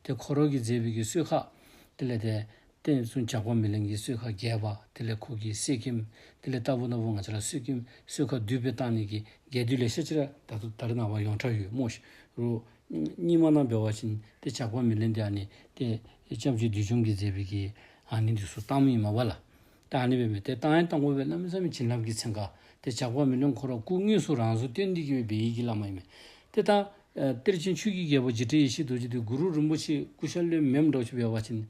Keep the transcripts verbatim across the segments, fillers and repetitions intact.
ཏེ་ཁོ་ར་གིས་མཛད་པའི་གི་གསོལ་ཁ་དེ་ལས་ཏེ་བསྟན་སྲུང་ཇག་པ་མེ་ལེན་གྱི་གསོལ་ཁ་རྒྱས་པ་དེ་ལས་ཁོ་གི་གསེར་སྐྱེམས་དེ་ལས་ལྟ་བུ་ན་བུ་ང་བཅས་ར་གསོལ་སྐྱེམས་གསོལ་ཁ་བསྡུས་སྦེ་བཏང་ནི་གི་རྒྱས་བསྡུས་ལེ་ཤ་ཅིག་ར་ད་ལྟོ་ད་རེས་ནངས་པ་ཡོངས་གྲགས་ཡོད་སྨོ་ཤིག་རུང་རྙིང་མ་ནང་འབད་བ་ཅིན་ཏེ་ཇག་པ་མེ་ལེན་དེ་ཨ་ནི་ཏེ་སྐྱབས་རྗེ་བདུད་འཇོམས་ཀྱིས་མཛད་པའི་གི་ཨ་ནི་འདི་ཚུ་བཏངམ་ཨིན་མས་པ་ལགས། ད་ཨ་ནི་སྦེ་མས། ཏེ་བཏང་ཡང་བཏང་དགོ་པས། གནམ་མེད་ས་མེད་བྱིན་རླབས་ཀྱི་ཚན་ཁ། ཏེ་ཇག་པ་མེ་ལེན་ཁོ་ར་སྐུ་དངོས་སུ་རང་བཟོ་བཏོན་ཏེ་གི་སྦེ་འབད་ཡི་གི་བླ་མ་ཨིན་མས། ཏེ་ད་ཨ་གཏེར་ཆེན་ཆོས་ཀྱི་རྒྱལ་པོ་འཇིགས་བྲལ་ཡེ་ཤེས་རྡོ་རྗེ་འདི་གུ་རུ་རིན་པོ་ཆེ་སྐུ་ཤ་ལས་མེནམ་འདྲཝ་ཅིག་འབད་བ་ཅིན་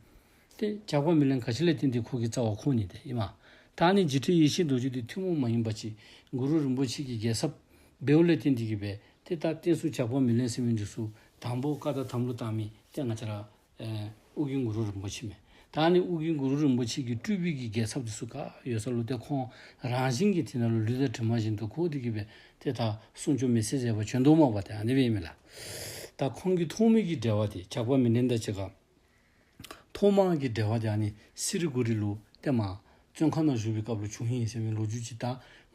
ཏེ་ཇག་པ་མེ་ལེན་ག་ཅི་ལས་བརྟེན་ཏེ་ཁོ་གི་རྩ་བར་འཁོད་ནི་དེ་ཨིན་མས། ད་ཨ་ནི་འཇིགས་བྲལ་ཡེ་ཤེས་རྡོ་རྗེ་འདི་ཐུན་མོང་མ་ཡིན་པ་ཅིག་གུ་རུ་རིན་པོ་ཆེ་གི་རྒྱལ་ཚབ་འབདཝ་ལས་བརྟེན་ཏེ་གི་སྦེ་ཏེ་ད་བསྟན་སྲུང་ཇག་པ་མེ་ལེན་ཟེར་མི་འདི་ཚུ་དང་པོ་བཀའ་དང་དམ་ལུ་བཏང་མི་ཏེ་ང་བཅས་ར་ཨེ་ཨོ་རྒྱན་གུ་རུ་རིན་པོ་ཆེ་མས། ད་ཨ་ནི་ཨོ་རྒྱན་གུ་རུ་རིན་པོ་ཆེ་གི་སྤྲུལ་པའི་གི་རྒྱལ་ཚབ་འདི་ཚུ་ག་ཡོད་ས་ལུ་ཏེ་ཁོང་རང་བཞིན་གྱིས་དེ་ནང་ལུ་ལུས་དང་གྲིབ་མ་བཞིན་དུ་འཁོད་དེ་གི་སྦེ་ཏེ་ད་གསུང་ཆོས་མི་ཟེར་ཟེར་བ་བྱོན་དོ་མས་པ། ཏེ་ཨ་ནི་སྦེ་ཨིན་མས་ལགས། ད་ཁོང་གི་ཐོག་མའི་གི་འབྲེལ་བ་དེ་ཇག་པ་མེ་ལེན་དང་གཅིག་ཁར་ཐོག་མ་གི་འབྲེལ་བ་དེ་ཨ་ནི་སི་ལི་གུ་རི་ལུ་ཏེ་མར་བཙོན་ཁང་ནང་བཞུགས་པའི་སྐབས་ལུ་བྱུང་ཡི་ཟེར་མི་ལོ་རྒྱུས་ཅིག་ད་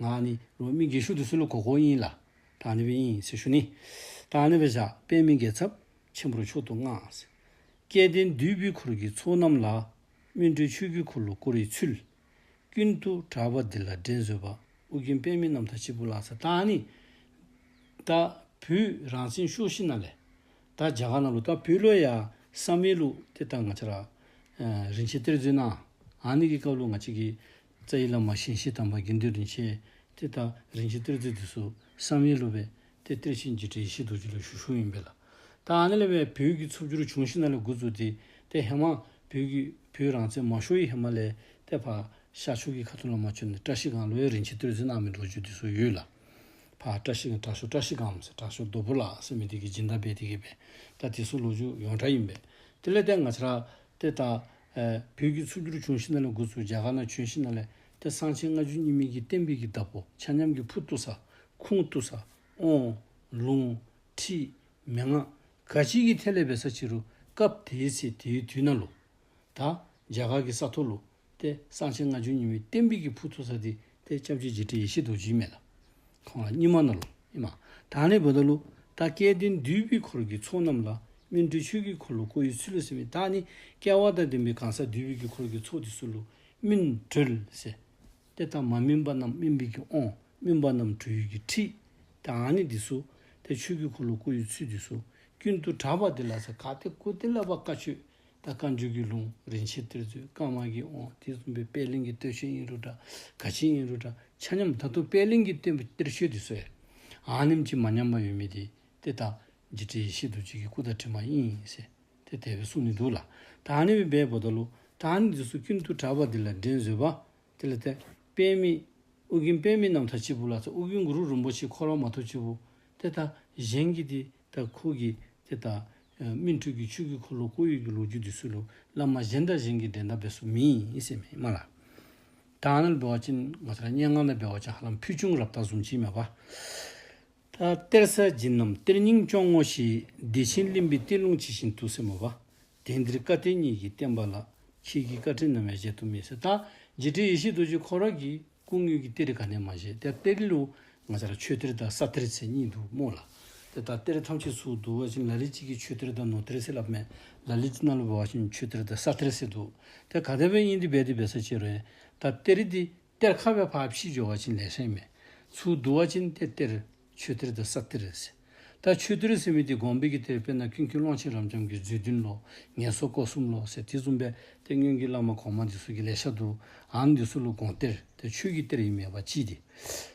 ང་ཨ་ནི་ལོ་མི་རྒས་ཤོས་འདི་ཚུ་ལུ་གོ་གོཝ་ཨིན་ལགས། ད་ཨ་ནི་སྦེ་ཨིན་ཟེར་ཞུ་ནི། ད་ཨ་ནི་སྦེ་བཞག། པདྨའི་རྒྱལ་ཚབ་ཆེན་པོར་མཆོག་ཏུ་བསྔགས། སྐལ་ལྡན་འདུས་པའི་འཁོར་གྱི་ཚོགས་རྣམས་ལ། སྨིན་གྲོལ་ཆོས་ཀྱི་འཁོར་ལོ་བསྐོར་བའི་ཚུལ། ཀུན་ཏུ་གྲགས་པ་འདི་ལ་འགྲན་བཟོད་པ། ཨོ་རྒྱན་པདྨའི་རྣམ་ཐར་གཅིག་པུ་ལགས་ཟེར། ད་ཨ་ནི་ད་བོད་རང་བཙན་ཤོར་ཞིནམ་ལས་ད་རྒྱ་གར་ནང་ལུ་ད་བོད་ལུ་ཡང་བསམ་ཡས་ལུ་ཏེ་ད་ང་བཅས་ར་ཨ་རིན་ཆེན་གཏེར་མཛོད་ནང་ཨ་ནི་གི་སྐབས་ལུ་ང་བཅས་ཀྱི་རྩ་བའི་བླ་མ་ཞིང་གཤེགས་དམ་པ་དགེ་འདུན་རིན་ཆེན་ཏེ་ད་རིན་ཆེན་གཏེར་མཛོད་འདི་ཚུ་བསམ་ཡས་ལུ་སྦེ་ཏེ་གཏེར་ཆེན་འཇིགས་བྲལ་ཡེ་ཤེས་རྡོ་རྗེ་ལུ་ཞུ་ཞུཝ་ཨིན་པས་ལགས། ད་ཨ་ནི་ལས་སྦེ་བོད་ཀྱི་འཚུབ་འགྱུར་བྱུང་ཞིནམ་ལས་འགོ་བཙུགས་ཏེ་ཏེ་ཧེ་མ་བོད་ཀྱི་བོད་རང་བཙན་མ་ཤོར་བའི་ཧེ་མ་ལས་ཏེ་ཕར་ཤར་ཕྱོགས་ཀྱི་ཁ་ཐུག་ལས་མར་བྱོན་ནས་བཀྲ་ཤིས་སྒང་ལུ་ཡང་རིན་ཆེན་གཏེར་མཛོད་གནང་མི་ལོ་རྒྱུས་འདི་ཚུ་ཡོད་ལགས། ཕར་བཀྲ་ཤིས་སྒང་དྲག་ཤོས་བཀྲ་ཤིས་སྒང་ཟེར་དྲག་ཤོས་རྡོ་པོ་ལགས་ཟེར་མི་འདི་གིས་སྦྱིན་བདག་འབད་དེ་གི་སྦེ་ད་འདི་ཚུ་ལོ་རྒྱུས་ཡོངས་གྲགས་ཨིན་པས། དེ་ལས་ཏེ་ང་བཅས་ར་ཏེ་ད་ཨེ་བོད་ཀྱི་འཚུབ་འགྱུར་བྱུང་ཞིནམ་ལས་འགོ་བཙུགས་རྒྱ་གར་ནང་བྱོན་ཞིནམ་ལས་ཏེ་གསང་ཆེན་ལྔ་བཅུ་གཉིས་མའི་གི་བསྟན་པའི་གི་བདག་པོ་ཆ་མཉམ་གྱི་ཕུ་བཏུ་ས་ཁུངས་བཏུ་ས་དབང་ལུང་ཁྲིད་མན་ངག་ག་ཅི་གི་ཐད་ལས་འབད་ས་ཅི་རུང་སྐབས་དེའི་ཚེ་དེའི་དུས་ནང་ལུ་ད་རྒྱ་གར་གྱི་ས་ཐོག་ལུ་ཏེ་གསང་ཆེན་ལྔ་བཅུ་གཉིས་མའི་བསྟན་པའི་གི་ཕུ་བཏུ་ས་འདི་ཏེ་སྐྱབས་རྗེ་འཇིགས་བྲལ་ཡེ་ཤེས་རྡོ་རྗེ་ཨིན་མས་ལགས། ཁོང་ར་རྙིང་མ་ནང་ལུ་ཨིན་མས། ད་ཨ་ནི་འབདཝ་ད་ལུ་ད་སྐལ་ལྡན་འདུས་པའི་འཁོར་གྱི་ཚོགས་རྣམས་ལ། སྨིན་གྲོལ་ཆོས་ཀྱི་འཁོར་ལོ་བསྐོར་བའི་ཚུལ་ཟེར་མི་ད་ཨ་ནི་སྐལ་བ་དང་ལྡན་པའི་གང་ཟག་འདུས་པའི་གི་འཁོར་གྱི་ཚོགས་འདི་ཚུ་ལུ་སྨིན་གྲོལ་ཟེར། ཏེ་ད་མ་སྨིན་པ་རྣམས་སྨིན་པའི་གི་དབང་སྨིན་པ་རྣམས་གྲོལ་བའི་གི་ཁྲིད། ད་ཨ་ནི་འདི་ཚུ་ཏེ་ཆོས་ཀྱི་འཁོར་ལོ་བསྐོར་བའི་ཚུལ་འདི་ཚུ་ཀུན་ཏུ་གྲགས་པ་འདི་ལ་ཟེར་ག་ཏེ་གོ་ཏེ་ལས་ཕར་བཀའ་ཆོས་ད་བཀའ་འགྱུར་གྱི་ལུང་རིན་ཆེན་གཏེར་མཛོད་བཀའ་མ་གི་དབང་དེ་བཟུམ་སྦེ་པད་གླིང་གི་གཏེར་ཆོས་ཨིན་རུང་འདྲ་ག་ཅི་ཨིན་རུང་འདྲ་ཆ་མཉམ་ད་ལྟོ་པད་གླིང་གི་གཏེར་གཏེར་ཆོས་འདི་ཚུ་ཡང་ཨ་ནེམ་ཅིག་མ་ཉམས་པར་ཡོད་མི་འདི་ཏེ་ད་འཇིགས་བྲལ་ཡེ་ཤེས་རྡོ་རྗེ་གི་སྐུ་དང་གྲིབ་མ་ཨིན་ཟེར་ཏེ་དེ་སྦེ་གསུངས་ནི་འདུག་ལགས། ད་ཨ་ནི་སྦེ་འབདཝ་ད་ལུ་ད་ཨ་ནི་འདི་ཚུ་ཀུན་ཏུ་གྲགས་པ་འདི་ལ་འགྲན་བཟོད་པ། དེ་ལས་ཏེ་པདྨའི་ཨོ་རྒྱན་པདྨའི་རྣམ་ཐར་གཅིག་པུ་ལགས་ཟེར་ཨོ་རྒྱན་གུ་རུ་རིན་པོ་ཆེ་ཁོ་ར་མ་གཏོགས་གཅིག་པུ་ཏེ་ད་གཞན་གྱིས་ཏེ་ད་ཁོ་གིས་ཏེ་ད་ཨེ་སྨིན་གྲོལ་གྱི་ཆོས་ཀྱི་འཁོར་ལོ་བསྐོར་ཡོད་ཀྱི་ལོ་རྒྱུས་འདི་ཚུ་ལུ་བླ་མ་གཞན་དང་གཞན་གྱིས་འགྲན་ཟླ་འབད་ས་མེད་ཟེར་མས་སྨོ་ལགས། ད་ཨ་ནཱ་ལུ་འབད་བ་ཅིན་ང་བཅས་ར་སྙན་ངག་ནང་འབད་བ་ཅིན་ཧ་ལམ་ཕུལ་བྱུང་རབ་རྟོག་བཟུམ་ཅིག་མས་པ། ད་གཏེར་གསར་བྱིན་རྣམས་གཏེར་རྙིང་སྐྱོང་ངོ་ཞེས། བདེ་ཆེན་གླིང་པའི་གཏེར་ལུང་ཇི་བཞིན་དུ་ཟེར་མས་པ། དེང་འདིར་བཀའ་གཏེར་རྙེད་ཀྱི་བསྟན་པ་ལ། ཁྱེད་ཀྱི་བཀའ་དྲིན་ནམ་ཡང་གཞལ་དུ་མེད་ཟེར། ད་འཇིགས་བྲལ་ཡེ་ཤེས་རྡོ་རྗེ་ཁོ་ར་གི་སྐུ་དངོས་ཀྱི་གཏེར་ག་ནི་མ་བཞེས། ཏེ་གཏེར་ལུ་ང་བཅས་ར་ཆོས་གཏེར་དང་ས་གཏེར་ཟེར་གཉིས་འདུག་སྨོ་ལགས། ཏེ་ད་གཏེར་ཐམས་ཅད་ཚུར་བསྡུ་བ་ཅིན་ལ་ལུ་ཅིག་གིས་ཆོས་གཏེར་དང་ནོར་གཏེར་ཟེར་སླབ་མས། ལ་ལུ་ཅིག་ནང་ལུ་འབད་བ་ཅིན་ཆོས་གཏེར་དང་ས་གཏེར་ཟེར་འདུག། ཏེ་ག་དེ་སྦེ་ཨིན་ཏེ་འབད་དེ་འབད་ས་ཅི་རུང་ད་གཏེར་འདི་གཏེར་ཁ་སྦེ་ཕར་ཕྱེ་འགྱོ་བ་ཅིན་ལེ་ཤ་ཨིན་མས། ཚུར་བསྡུ་བ་ཅིན་ཏེ་གཏེར་ཆོས་གཏེར་དང་ས་གཏེར་ཟེར། ད་ཆོས་གཏེར་ཟེར་མི་འདི་དགོངས་པའི་གི་གཏེར་དཔེར་ན་ཀུན་མཁྱེན་ཀློང་ཆེན་རབ་འབྱམས་ཀྱི་མཛོད་བདུན་ལོ་ངེས་སོ་སྐོར་གསུམ་ལོ་ཟེར་དེ་བཟུམ་སྦེ་ཏེ་སྔོན་གྱི་བླ་མ་གོང་མ་འདི་ཚུ་གི་ལེ་ཤ་འདུག། ཨ་ནི་འདི་ཚུ་ལུ་དགོངས་གཏེར་ཏེ་ཆོས་ཀྱི་གཏེར་ཨིན་མས་པ་གཅིག་འདི།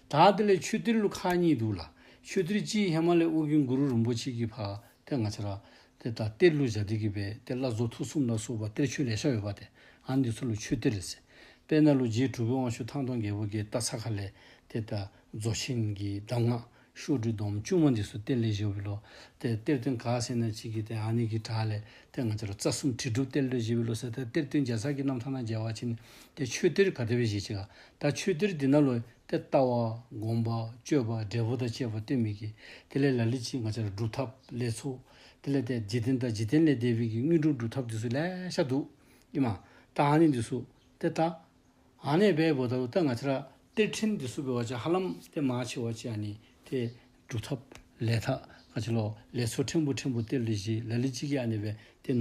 ད་དེ་ལས་ཆོས་གཏེར་ལུ་ཁག་གཉིས་འདུག་ལགས། ཆོས་གཏེར་གཅིག་ཧེ་མ་ལས་ཨོ་རྒྱན་གུ་རུ་རིན་པོ་ཆེ་གིས་ཕར་ཏེ་ང་བཅས་ར་ཏེ་ད་གཏེར་ལུ་བཞག་སྟེ་གི་སྦེ་ཏེ་བླ་རྫོགས་ཐུགས་གསུམ་ལ་སོགས་པ་གཏེར་ཆོས་ལེ་ཤ་ཡོད་པ་ཏེ་ཨ་ནི་འདི་ཚུ་ལུ་ཆོས་གཏེར་ཟེར། དཔེར་ན་ལུ་རྗེ་གྲུབ་པའི་དབང་ཕྱུག་ཐང་སྟོང་རྒྱལ་པོ་གི་ལྟག་ཚ་ཁ་ལས་ཏེ་ད་རྫོགས་ཆེན་གྱི་གདམས་ངག་ཤོག་དྲིལ་སྡོམ་བཅུ་མ་འདི་ཚུ་གཏེར་ལས་བཞེས་པའི་ལོ། ཏེ་གཏེར་སྟོན་ག་ཟེར་ན་ཅིག་གིས་ཏེ་ཨ་ནི་གི་བྲག་ལས་ཏེ་ང་བཅས་ར་རྩ་གསུམ་དྲིལ་སྒྲུབ་གཏེར་ལས་བཞེས་པའི་ལོ་ཟེར། ཏེ་གཏེར་སྟོན་རྒྱ་ཚ་གི་རྣམ་ཐར་ནང་མཇལ་བ་ཅིན་ཏེ་ཆོས་གཏེར་ག་དེ་སྦེ་བཞེས་ཅི་ག། ད་ཆོས་གཏེར་འདི་ནང་ལུ་ཏེ་ལྟ་བ་སྒོམ་པ་སྤྱོད་པ་འབྲས་བུ་དང་བཅས་པ་སྟོན་མི་གི་དེ་ལས་ལ་ལུ་ཅིག་ང་བཅས་ར་སྒྲུབ་ཐབས་ལས་ཚོགས་དེ་ལས་ཏེ་འཇིག་རྟེན་དང་འཇིག་རྟེན་ལས་འདས་པའི་གི་དངོས་གྲུབ་སྒྲུབ་ཐབས་འདི་ཚུ་ལེ་ཤ་འདུག་ཨིན་མས། ད་ཨ་ནི་འདི་ཚུ་ཏེ་ད་ཨ་ནི་སྦེ་འབདཝ་ད་ད་ང་བཅས་ར་གཏེར་ཕྲན་འདི་ཚུ་འབད་བ་ཅིན་ཧ་ལམ་ཏེ་མང་ཆེ་བ་ཅིག་ཨ་ནི་ཏེ་སྒྲུབ་ཐབས་ལས་ཐབས་ང་བཅས་ལུ་ལས་ཚོགས་ཕྲན་བུ་ཕྲན་བུ་གཏེར་ལས་བཞེས། ལ་ལུ་ཅིག་གིས་ཨ་ནི་སྦེ་ཏེ་